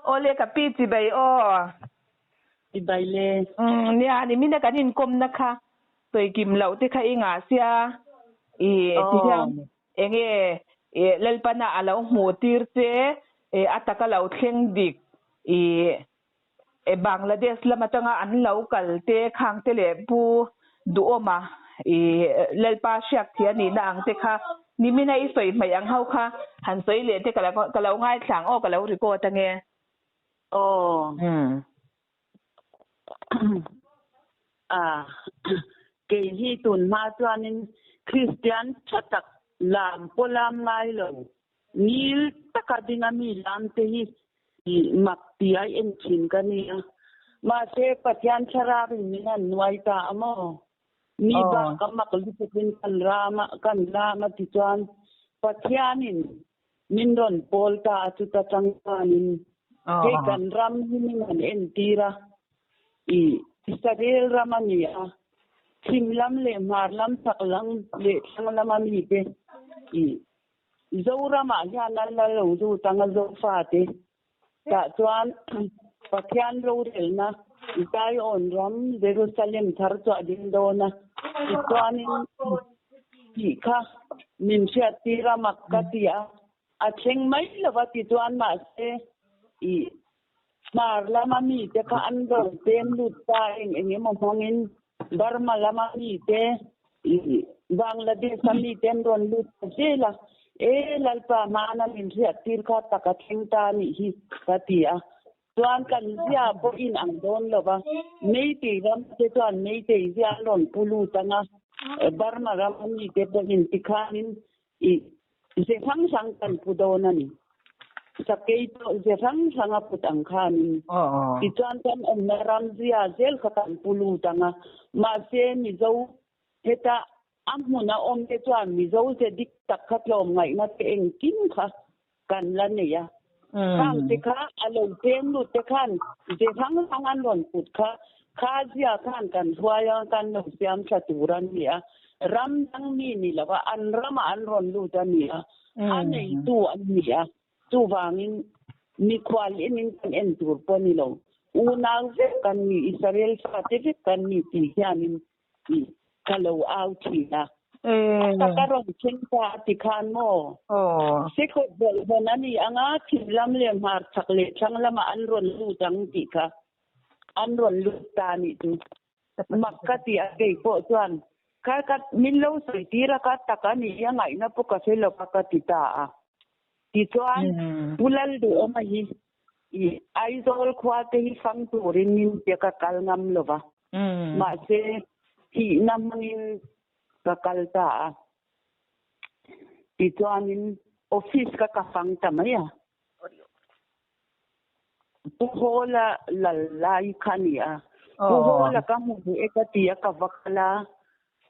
Awle ka pi chibai aw. Chibai le. Umm nia nimina kan inkawmna kha sawikim loh te kha i ngah sia i ti hian enge i Lalpana a lo hmuh tir che i a taka lo thleng dik i Bangladesh lam atanga an lo kal te khang te leh Pu Duhawma i Lalpa hriak thih a nihna ang te kha nimina i sawi hmaih ang ho kha han sawi leh te ka lo ngaithla ang aw ka lo record ange. Aw. A kei hi tun hma chuanin Kristian tha tak lam pawh lam ngai lo, ngil taka dinga mi lam te hi mak ti a en thin ka nia. Mahse Pathian thlarau in min han nuai ta a maw? Mi bak a mak lutukin kan ram a, kan lam a ti chuan Pathianin Min rawn pawl ta a chuta chang chuanin hei kan ram hi min han entir a, i Israel ram a ni a, chhim lam leh hmar lam chak lam leh thlang lama mite i Zoramah hian an la lo lut ang a Zofate tah chuan Pathian rorelna Zion ram Jerusalem thar chu a ding dawn a, tichuanin tih kha min hriattir a mak ka ti a, a thleng mai lo va tichuan mahse i hmar lama mite kha an rawn pem lut ta eng eng emaw hmangin Burma lama mite i Bangladesh a mite an rawn lut ta zel a, e Lalpa hmana min hriattir kha tak a thleng ta a nih hi ka ti a. Chuan kan zia pawh in ang dawn lo va, Meitei ram te chuan Meitei zia an rawn pu lut ang a, Burma ram a mite pawhin tikhanin i ze hrang hrang kan pu dawn a ni. Sakei pawh ze hrang hrang a put ang khanin tichuan kan awmna ram zia zel kha kan pu lut ang a, mahse Mizo heta a hmun a awm te chuan Mizo ze dik tak kha tlawmngaihna te engkim kha kan la nei a. Khang te kha a lo peng lut te khan ze hrang hrang an rawn put kha, kha zia khan kan hruai a, kan lo siam tha tur a ni a. Ram dang mi ni lo a, an ramah an rawn lut a ni a, a neitu an ni a. Chuvangin mikhual enin kan en tur pawh a ni lo. Unau vek kan ni, Israel fate vek kan ni tih hianin Ka lo au thin a. A taka rawn thleng ta a ti khan maw? Sekhawt bawlhbawn a ni ang a, thim lam leh hmar chhak leh thlang lamah an rawn lut ang tih kha an rawn lut ta a nih chu. Mak ka ti a, kei pawh chuan kha ka min lo sawi tir a, ka tak a ni a ngaihna pawh ka hre lo a ka ti ta a. Tichuan Pu Lalduhawma hi I Aizawl khua te hi fang turin min tia ka kal ngam lo va, mahse thihna hmangin ka kal ta a. Tichuanin office ka ka fang ta mai a. Pu Hawla lal lai kha a ni a. Pu Hawla ka hmu duh e ka ti a, ka va kal a.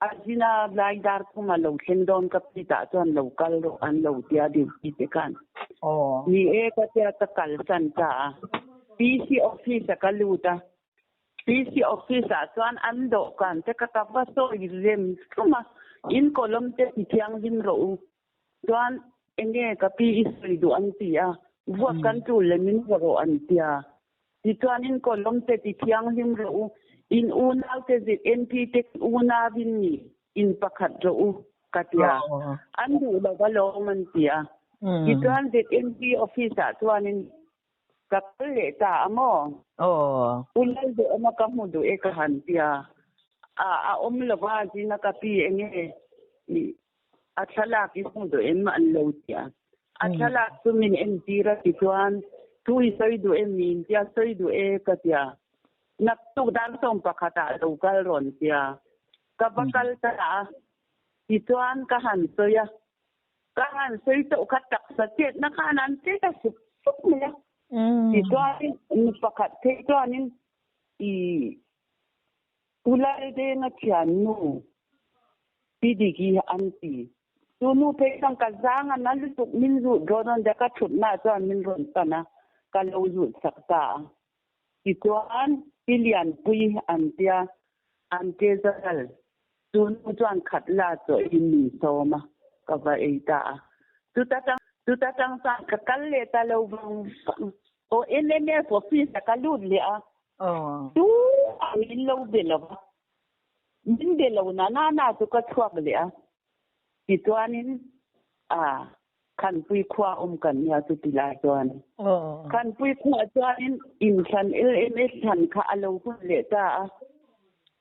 A zina lai dar khuma lo thleng dawn ka pi tah chuan lo kal rawh an lo tia duty te khan. Ni e ka tia ka kalsan ta a. PC office a ka lut a. PC office ah chuan an dawhkan te ka ka va sawi rem hlum a. In kawlawm te ti thianghlim rawh u. Chuan enge ka pi i sawi duh an ti a. Vuak kan tul leh min haw rawh an tia. Tichuan in kawlawm te ti thianghlim rawh u, in unaute ZNP te unauin ni in pakhat rawh u ka ti a, an duh lo va lawm an ti a. Tichuan ZNP office ah chuanin ka kal leh ta a maw? U Lalduhawma ka hmu duh e ka han ti a, a awm lo va zina ka pi enge A thlalak i hmu duh em? An lo ti a. A thlalak chu min entir a ti chuan, Thu i sawi duh em ni? In tia, Sawi duh e ka ti a. Naktuk dar 11 ah lo kal rawn ti a. Ka va kal ta a. Tichuan ka han sawi a. Ka han sawi chauh kha taksa chetna khan an chet a sup sup mai a. Tichuanin nu pakhat phei chuanin i U Laldenga thiannu Pi Diki an ti. Chu nu phei chuan ka zang a na lutuk min zut rawn rawn tia ka thutna chuan min rawn pan a, ka lo zut sak ta a. Tichuan Pi Lianpui an tia an che zal. Chu nu chuan khat la chaw in min sawm a, ka va ei ta a. Chuta tang chuan ka kal leh ta lo vang vang. Aw MMF office ah ka lut leh a. Tu ah min lo be lo va. Min be lo na na na chu ka chhuak leh a. Tichuanin ah Khanpui khua awm kan nia chu ti lai chuan. Khanpui khua chuanin inthlan LMS thlan kha a lo hun leh ta a.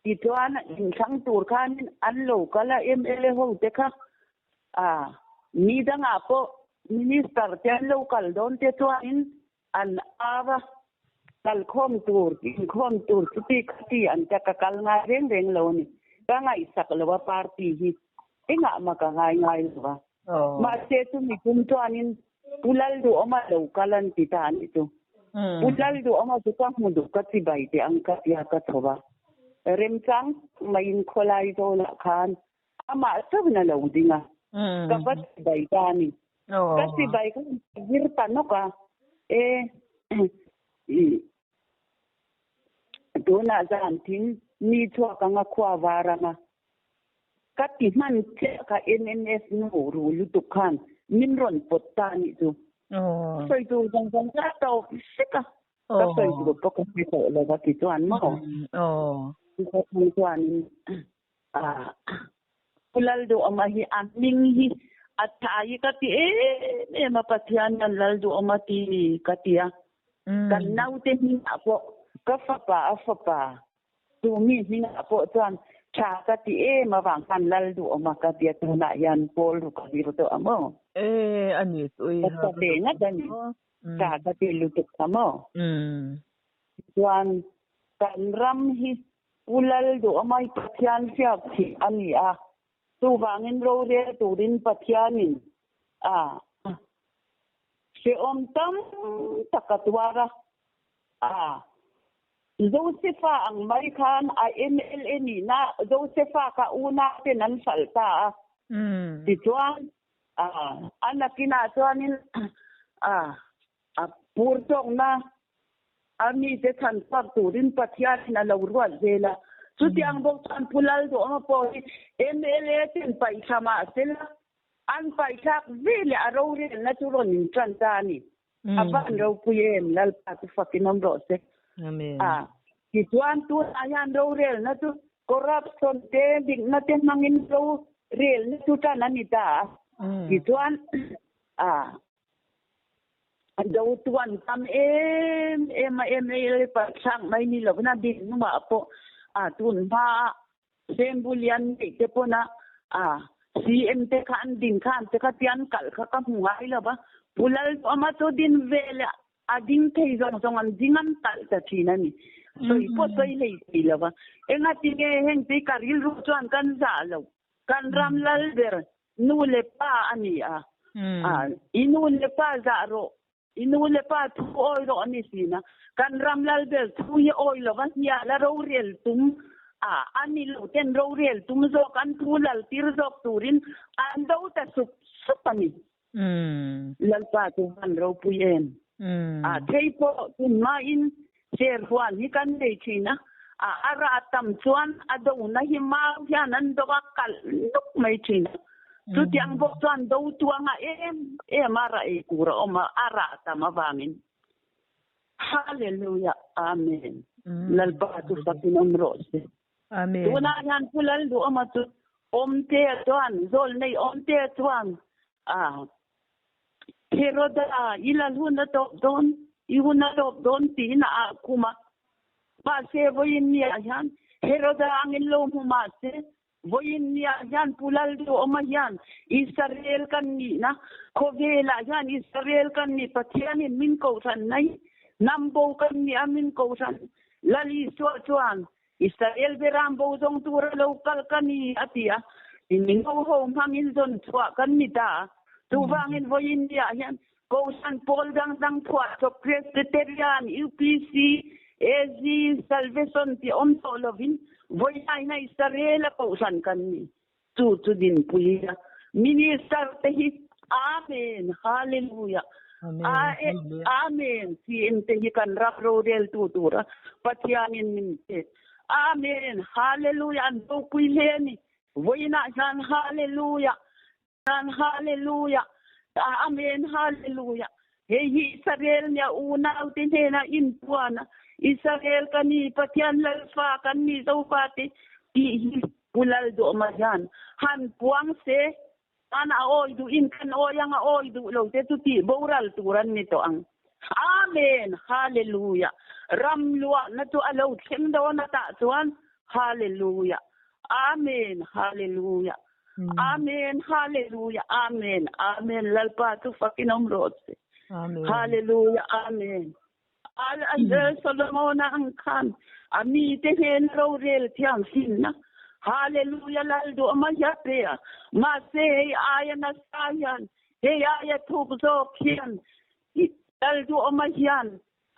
Tichuan inthlang tur khanin an lo kal a mla ho te kha ah mi dangah pawh Minister te an lo kal dawn te chuanin an au a, kal khawm tur, inkhawm tur chuti khati an ta ka kal ngai reng reng lo a ni. Ka ngaihsak lo a party hi engah mah ka ngai ngai lo va. Mahse chumi kum chuanin Pu Lalduhawma lo kal an ti ta a nih chu. Pu Lalduhawma chu ka hmu duh ka chibai teh ang ka tia ka chho va. Remchang maiin khawlai zawlah khan Amah chauhin a lo ding a, ka va chibai ta a ni. Ka chibai kha ka zir ta nawk a, e tunah zan thing mi chhuak anga khua var anga ka ti hman chiah kha MNF nu ru lutuk khan min rawn pawt ta a nih chu. Sawi tur zawng zawng ka tawp vek a, ka sawi tur pawh ka hre tawh lo va ti chuan maw? Chuanin Pu Lalduhawma hi a hming hi a tha hi ka ti em em a, Pathian hian Lalduhawma ti ka ti a. Kan naute hmingah pawh ka fapa a fapa chu mi hmingah pawh chuan tha ka ti em avang khan Lalduhawma ka ti a, tunah hian pawl ru ka zir tawh a maw? E a ni chu i ha. Ka ve ngat a ni. Tha ka ti lutuk kha maw? Chuan kan ram hi Pu Lalduhawma hi Pathian hriak thih a ni a, chuvangin rorel turin Pathianin a hrehawm tam tak a tuar a, a Josefa ang mai khan a mla nihna Josefa kha unaten an hralh ta a, tichuan a nakinah chuanin a A pur tawkna a mite chhan chhuak turin Pathianin a lo ruat zel a. Chutiang bawk chuan Pu Lalduhawma pawh hi mla ten paihthla mah sela an paihthlak ve leh a rorelna chu rawn intan ta a ni. A van ropui em, Lalpa chu fakin awm rawh se. A tichuan tunah hian rorelna chu corruption te dikna te hmangin rorelna chu tan a ni ta a. Tichuan a Do tuan tam em em a mla pahthlak mai ni lovin a din hnungah pawh a tun hma a Sembulian neih te pawn a a CM te kha an din khan te kha tian kalh kha ka hmu ngai lo va, Pu Lalduhawma chu din ve leh a ding thei zawng zawng an ding an kalh ta thin a ni. Sawi pawh sawi hlei thei lo va, engatinge heng te hi ka rilru chuan kan zah lo, kan ram lal ber Nu le pa a ni a. I nu le pa zah rawh, i nu le pa thu awi rawh a ni sin a. Kan ram lal ber thu hi awi lova hnial a rorel tum a, a ni lo ten rorel tum zawk an thu lal tir zawk turin an do ta sup sup a ni. Lalpa chu van ropui em. A thei pawh tunhmain Ser huan hi kan nei thin a, a rah tam chuan a dona hi mau hian an do a kalh nuk mai thin a. Chutiang bawk chuan do tuanga em em a rah ei tur a awm a, a rah tam avangin. Hallelujah Amen. Lalpa chu fakin awm rawh se. Amen. Tunah hian Pu Lalduhawma chu Awmtea chuan, Zawlnei Awmtea chuan a Heroda, i lal hun a tawp dawn, i hun a tawp dawn tiin a ah khum a. Mahse, vawiin niah hian Heroda angin lo hmu mahse, vawiin niah hian Pu Lalduhawma hian Israel kan nihna, khawvelah hian Israel kan nih, Pathianin min kohhran na hi hnam bo kan nih a min kohhran Lal Isua chuan Israel beram bo zawng tura lo kal ka ni, a ti a. Mingo ho hmangin zawn chhuah kan ni ta a. Chuvangin vawiin niah hian Kohhran pawl dang dang phuah chawp Presbyterian, UPC, AG, Salvation tih awm tawh lovin vawilaina Israel a kohhran kan ni. Chu chu dinpui a Minister te hi Amen Hallelujah Amen CM te hi kan ram roreltu tura Pathianin min pek Amen Hallelujah an ropui hle a ni vawiinah hian Hallelujah Hallelujah Amen Hallelujah. Hei hi Israel nia unaute hnena inpuan a, Israel ka ni, Pathian Lalfa kan ni Zofa te tih hi Pu Lalduhma hian han puang se, an a awi duh in kan awi ang, a awi duh lo te chu tih boral tur an ni tawh ang. Amen! Hallelujah! Ram luahna chu a lo thleng dawn atah chuan Hallelujah! Amen! Hallelujah! Amen Hallelujah Amen Amen Lalpa chu fakin awm rawh se Hallelujah Amen Al Azrael Solomona ang khan a mi te hnen rorel thiam finna Hallelujah Lal duhma hi a pe a mahse hei aia nasa hian hei aia thuk zawk hian Lal duhma hian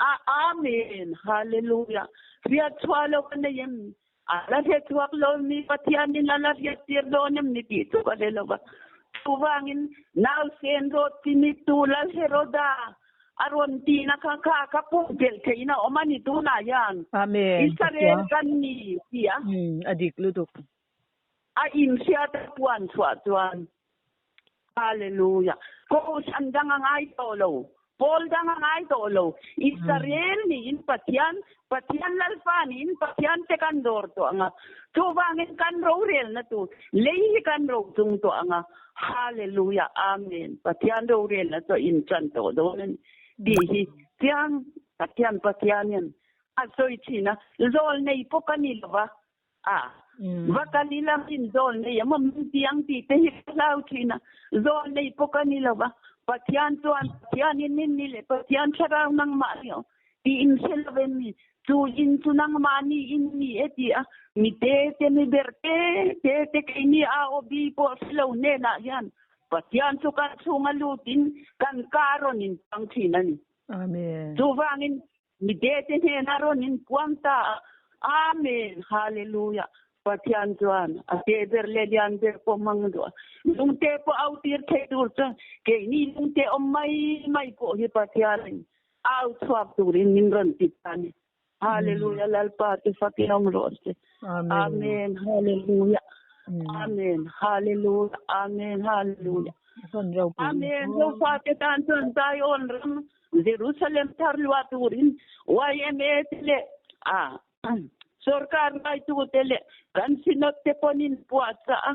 A Amen! Hallelujah! Hriat chhuah lo ka nei em? A la hre chhuak lo mi Pathianin a la hriat tir dawn em ni tih chu ka hre lo va. Chuvangin nausen rawt chimit tu Lal Heroda a rawn tihna kha kha ka pumpelh theihna awm a ni tunah hian. Amen. Israel kan ni ti a. A dik lutuk. A inhriat a puan chhuah chuan Hallelujah. Kohhran dang a ngai tawh lo. Pawl dang a ngai tawh lo. Israel niin Pathian, Pathian Lalfa niin Pathian te kan dawr tawh ang a. Chuvangin kan rorelna tur lei hi kan ro chung tawh ang a. Hallelujah. Amen. Pathian rorelna chu a intan tawh dawn a ni tih hi chiang Pathian Pathianin a sawi thin a. Zawl nei pawh ka ni lova. A, va kal ila min zawl nei emaw min ti ang tih te hi ka hlau thin a, zawl nei pawh ka ni lo va, Pathian chuan Pathianin in ni leh Pathian thlarau nangmah ni aw tih in hre lo em ni? Chu in chu nangmah ni in ni e ti a, mi te te mi ber te te te keini a aw bi pawh hre lo hnenah hian Pathian chu kan chhunga lutin kan ka rawn inpang thin a ni. Amen. Chuvangin Mi te te hnenah rawn inpuang ta a, Amen! Hallelujah! Pathian chuan a te ber leh lian ber pawh hmang duh a, lungte pawh au tir thei tur chuan keini lungte awm mai mai pawh hi Pathianin au chhuak turin min rawn ti ta a ni. Hallelujah! Lalpa te fakin awm rawh se. Amen! Hallelujah! Amen! Hallelujah! Amen! Hallelujah! Amen! Zofa te tan chuan Zion ram Jerusalem thar luah turin yma te leh a sorkar ngaitute leh kan synod te pawhin puahchah a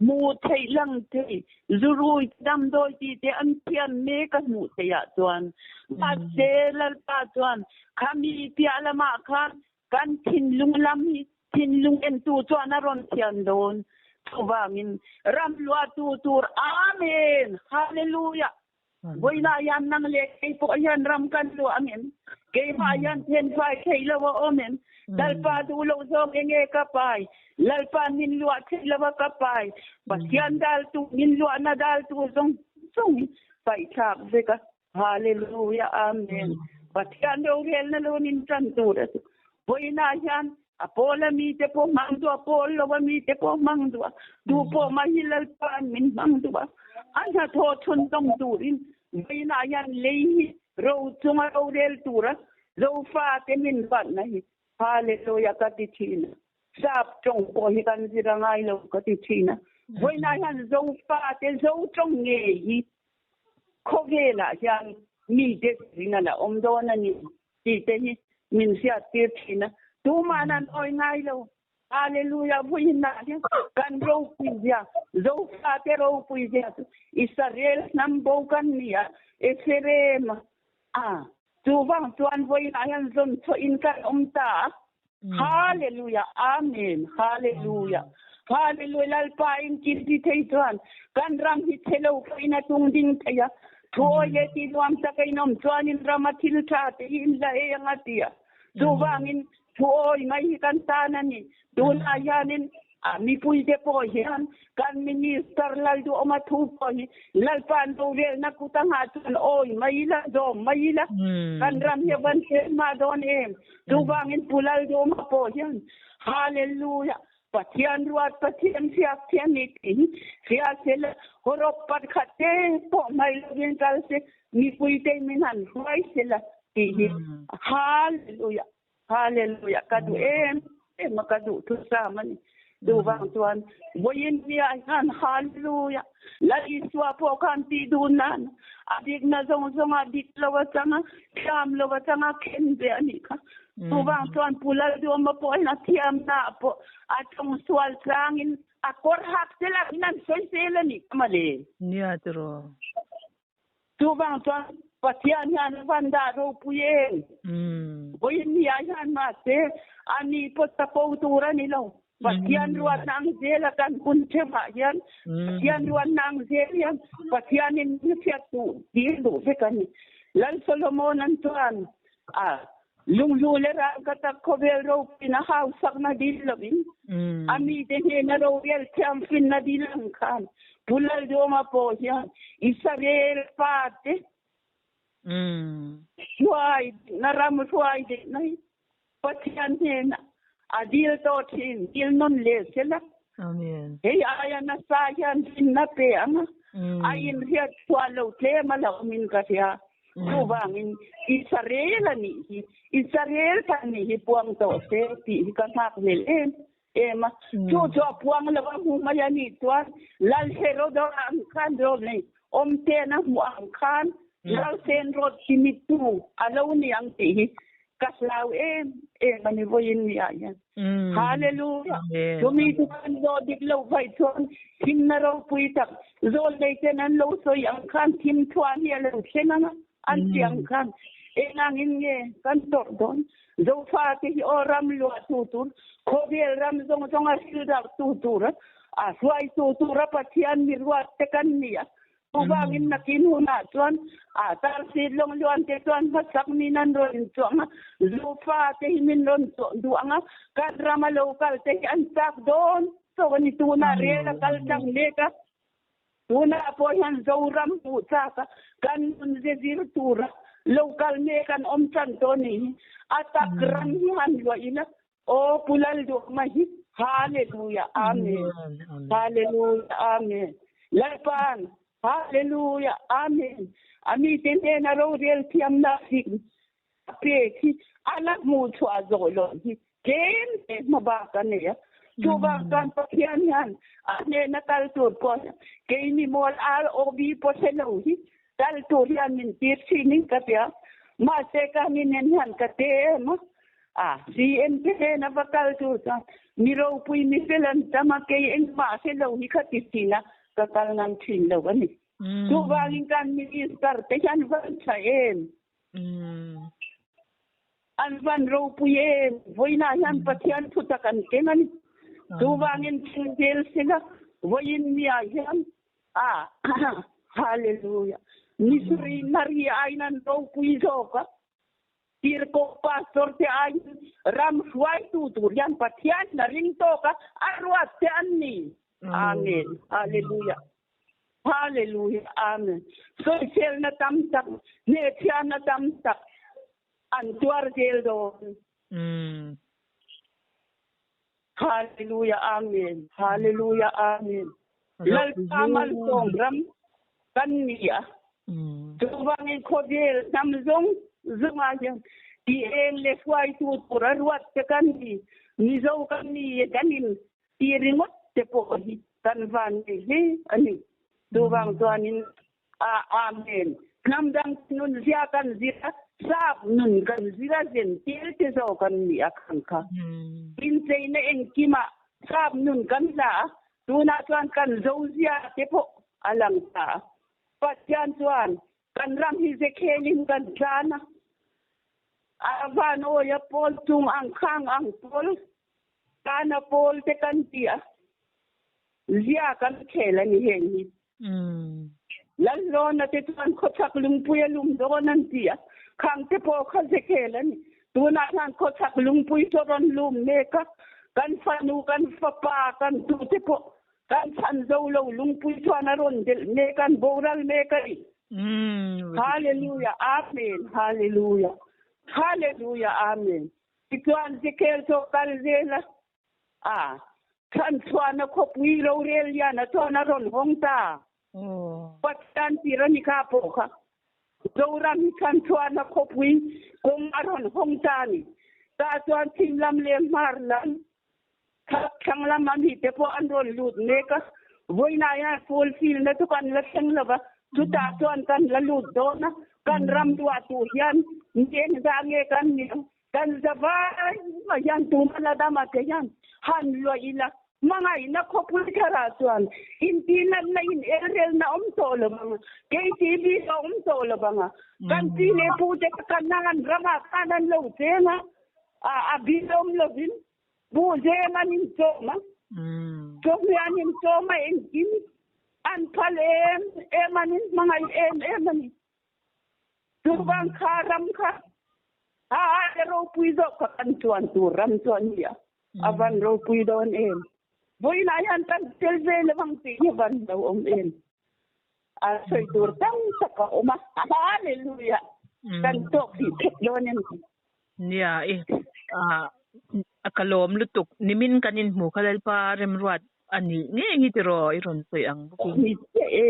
hmuh theih lang thei zurui damdawi tih te an thiam mek a hmuh theih ah chuan mahse Lalpa chuan khami piah lamah khan kan thinlung lam hi thinlung entu chuan a rawn thiam dawn chuvangin ram luahtu tur Amen Hallelujah Vawiinah hian nang leh kei pawh hian ram kan luah ang em? Keimah hian thenfai theih lo a awm em? Lalpa duh loh zawng enge ka pai? Lalpa min luah theih lo a ka pai? Pathian daltu min luahna daltu zawng zawng hi paihthlak vek a. Hallelujah Amen. Pathian rorelna lo nin tan tur a chu. Vawiinah hian a pawl a mite pawh hmang duh a, pawl lo a mite pawh hmang duh a, tu pawh mah hi Lalpa'n min hmang duh a, a hnathawh chhun tawng turin vawiinah hian lei hi ro chunga rorel tura Zofate min ruatna hi Hallelujah ka ti thin a, Sap tawng pawh hi kan zir a ngai lo ka ti thin a, vawiinah hian Zofate Zo tawng ngei hi khawvelah hian mite zirin a la awm dawn a ni. Tih te hi min hriat tir thin a, tuma'n an awi ngai lo. Hallelujah Vawiinah hian kan ropui zia, Zofate ropui zia chu Israel hnam bo kan ni a, Ephraim a, chuvang chuan vawiinah hian zawn chhuahin kan awm ta a. Hallelujah Amen Hallelujah Hallelujah Lalpa in kil ti thei chuan kan ram hi chhe lo pawhin a tung ding thei a, thuawi leh tih nuam tak a inawm chuanin rama thil tha te hi in la ei ang a ti a, chuvangin thuawi mai hi kan tan a ni. Tunah hianin A mipuite pawh hian kan Minister Lalduhawma thu pawh hi Lalpa'n rorelna kut a nghah chuan awi mai ila, zawm mai ila, kan ram hi a van hriat hma dawn em? Chuvangin Pu Lalduhawma pawh hian Hallelujah! Pathian ruat Pathian hriak thiam ni tih hi hria sela, hawrawp pakhat te pawh hmai lovin kal se, mipuite min han hruai sela tih hi Hallelujah! Hallelujah ka duh em em a ka duh thusam a ni. Chuvang chuan vawiin nia hian Hallelujah! Lal Isua pawh khan tih duh nan a dikna zawng zawng a dik lo atanga thiam lo atanga khen ve a nih kha. Chuvang chuan Pu Lalduama pawhin a thiamna ah pawh a tawng sual tlangin a kawr hak te lakin an sawi zel a nih kha mawle. Nia tiraw. Chuvang chuan Pathian hian a van dah ropui em? Vawiin nia hian mahse a ni pawh chapo tur a ni lo. Pathian ruatna ang zela kan hun theuhah hian Pathian ruatna ang zel hian Pathianin min hriat duh tir duh vek a ni. Lal Solomon an chuan a lunghlu leh rangkatak khawvel ropuina hausakna dil lovin a mite hnena rorel thiamfinna dil ang khan Pu Lalduama pawh hian Israel fate hruai dikna ram hruai dikna hi Pathian hnenah a dil tawh thin, dil nawn leh sela. Amen. Hei aia nasa hian rinna pe ang a, a inhriat chhuah lo tlem a lo awmin ka hria. Chuvangin Israel a nih hi, Israel kha nih hi puang tawh se tih hi ka nghak hlel em em a. Chu chu a puang lo a hmu mai a nih chuan Lal Heroda ang khan rawt nei awmten a hmuh ang khan Lal Sen rawt chimitu a lo ni ang tih hi ka hlau em em a ni vawiin ni ah hian. Hallelujah! Chumi chu kan zawh dik loh vaih chuan thimna ropui tak zawl nei ten an lo sawi ang khan thim thuah hi a lo thleng ang a, an ti ang khan eng angin nge kan tawrh dawn? Zofate hi aw ram luah tu tur, khawvel ram zawng zawnga hril darh tu tur, a hruaitu tura Pathian mi ruat te kan ni a, Chuvangin nakin hunah chuan a tarsi lawng luan te chuan hmasak min an rawn inchuang a, Zofa te hi min rawn chawh duh ang a, kan rama lo kal te hi an chak dawn chauh a ni. Tunah rel a kal tlang mek a, tunah pawh hian Zoram hmuh chak a, kan nun ze zir tura lo kal mek an awm tan tawh a nih hi. A tak ram hi han luah ila Aw Pu Lalduhma hi Hallelujah Amen Hallelujah Amen Lalpan Hallelujah Amen A mite hnena rorel thiamna hrik a pek hi a la hmuh chhuah zawh loh hi tlem te hma bak a nei a. Chuvang chuan Pathian hian a hnena kal tur pawh hian keini mawl ROB pawh hre lo hi kal tur hian min tir thin in ka tia. Mahse ka ninen hian ka te em a. A, CM te nen a va kal tur chuan mi ropui mi fel an tam a, kei engmah hre lo hi kha ti thin a, ka kal ngam thin lo a ni. Chuvangin kan Minister te hian van tha em? An van ropui em? Vawiinah hian Pathian thu tak an keng a ni. Chuvangin thil zel sela vawiin miah hian a, Hallelujah, Misri nari aiin an ropui zawk a. Tirhkoh Pastor te aiin ram hruaitu tur hian Pathian in a ring tawk a, a ruat te an ni. Amen. Hallelujah. Hallelujah. Amen. Sawiselna tam tak, hnehchhiahna tam tak an tuar zel dawn. Hallelujah. Amen. Hallelujah. Amen. Lalpa malsawm ram kan ni a. Chuvangin khawvel hnam zawng zawngah hian ti eng leh hruaitu tur a ruat te kan ni. Mizo kan ni kan in ti ringawt te pawh hi kan van nei hle a ni. Chuvang chuanin a Amen. Hnam dang nun zia kan zir a, sap nun kan zir a zen tel te zawk an ni a khang kha. Incheina engkimah sap nun kan hla a, tunah chuan kan zo zia te pawh a lang ta a. Pathian chuan kan ram hi ze khelin kan tlan a, a van awi a pawl chung ang khang ang pawl, tana pawl te kan ti a. Zia kan khel a ni heng hi. Lalhlawna te chuan khawchhak lungpui a lum dawn an ti a, khang te pawh kha ze khel a ni. Tunah hian khawchhak lungpui chu a rawn lum mek a, kan fanu, kan fapa, kan tute pawh kan chhan zo lo lungpui chuan a rawn delh mek a, an boral mek a ni. Hallelujah Amen Hallelujah Hallelujah Amen Tichuan Zekhel chu a kal zel a. A, Thlanchhuahna khawpui rorel liana chuan a rawn hawng ta. Pathian tir a ni kha pawh kha. Zoram hi Thlanchhuahna khawpui kawng a rawn hawng ta a ni. Tah chuan thim lam leh hmar lam. Thlang lama mite pawh an rawn lut mek a, vawiinah hian fulfill na chu kan la thleng lo va, chutah chuan kan la lut dawn a, kan ram luahtu hian eng zah nge kan nih ang, kan za vai mai hian tuma la dama te hian han luah ila, hmangaihna khawpui tharah chuan intihnatna in elrelna awm tawh lo vang a, KTV a awm tawh lo vang a, kan pi leh pute kha Kanaan ramah khan an lo cheng a, a bil awm lovin Buh zem an inchawm a, chawhmeh an inchawm a, engkim an phal em em, an inhmangaih em em a ni. Chuvang kha ram kha a aia ropui zawk kha kan chuan tur ram chu a ni a, a van ropui dawn em. Vawiinah hian kan tel ve lo ang tih hi van lo awm em. A sawi tur tam tak a awm a, Hallelujah! Kan tawk tih thek dawn em ni. Nia i a ka lawm lutuk nimin kan inhmu kha Lalpa remruat a nih ngei hi tiraw i rawn sawi ang bawk in. Ni chiah e.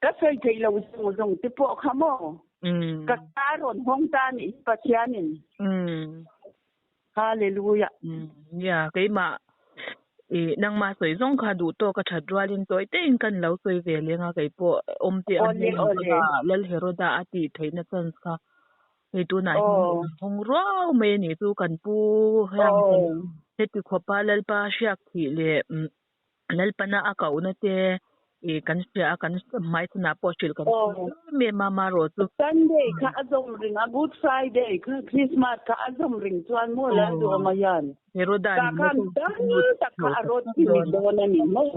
Ka sawi thei lo zawng zawng te pawh kha maw? Ka ka rawn hawng ta a nih hi Pathianin. Hallelujah. Nia keimah i nangmah sawi zawng kha duh tawk a that rualin tawi tein kan lo sawi ve leng a kei pawh awm te a Lal Heroda a tih theihna chance kha hei tunah hian hawng ruau mai a nih chu kan pu hian heti khawpa Lalpa hriak thih leh Lalpana a kohna te ih kan hria a, kan hmaichhanah pawh hrilh kan hre em em a, amaherawh chu. Sunday kha a zawm ring a, Good Friday kha Christmas kha a zawm ring chuan maw Lalduhawma hian Heroda kah khan tam tak kha a rawt chi ni dawn a ni maw?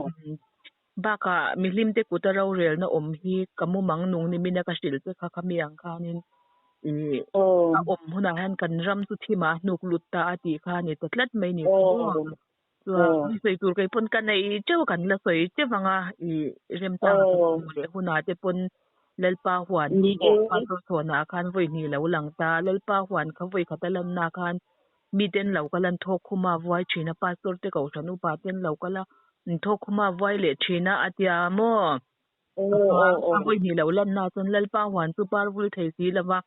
Bakah mihlimte kuta rorelna awm hi ka mumang nung nimin a ka hrilh che kha khami ang khanin ih a awm hunah hian kan ram chu thimah a hnuk lut ta a tih kha a ni ta tlat mai ni chu. Chuan sawi tur kei pawn ka nei teuh kan la sawi teuh ang a, i remchang hmuh leh hunah te pawn Lalpa huan pawh pastor chhawnah khan vawi hnih lo lang ta, Lalpa huan kha vawi khat a lanna khan miten lo kal an thawk khum a vuai thin a, pastor te kohhran upa ten lo kal a an thawk khum a vuai leh thin a a tia maw? A vawi hnih lo lanna chuan Lalpa huan chu par vul thei si lo va,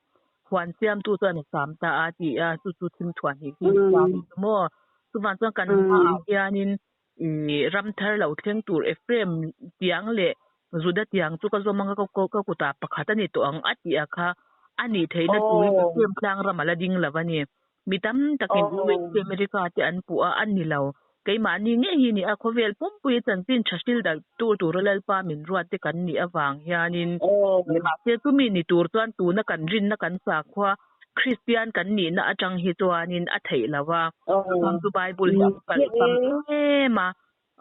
huan siamtu chuan a sam ta a ti a, chu chu thim thuah hnih hi a ni chu maw? Chuvang chuan kan hmaah hianin ih ram thar lo thleng tur Ephraim tiang leh Juda tiang chu ka zawm anga ka kutah pakhat a ni tawh ang a tih a kha a nih theihna turin Ephraim tlang ram a la ding lo a ni. Mi tam takin USA America te an puh a, a ni lo. Keimahni ngei hi ni a, khawvel pumpui chanchin tha hril dalh tur tura Lalpa min ruat te kan nih avang hianin mahse chumi ni tur chuan tuna kan rinna kan sakhua Kristian kan nihna atang hi chuanin a theih lo a. Chuvang chu Bible hi a kalh tam em a.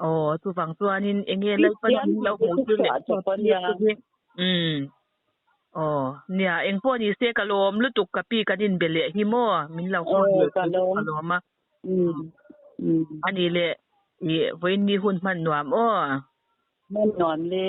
Aw chuvang chuanin enge Lalpa min lo hmuh tir leh chhuat tir te hi. Umm. Aw nia engpawh ni se ka lawm lutuk ka pi kan inbe leh hi maw min lo phone leh ka lawm a. Ani leh i vawiin ni hun hman nuam aw. Hman nuam le.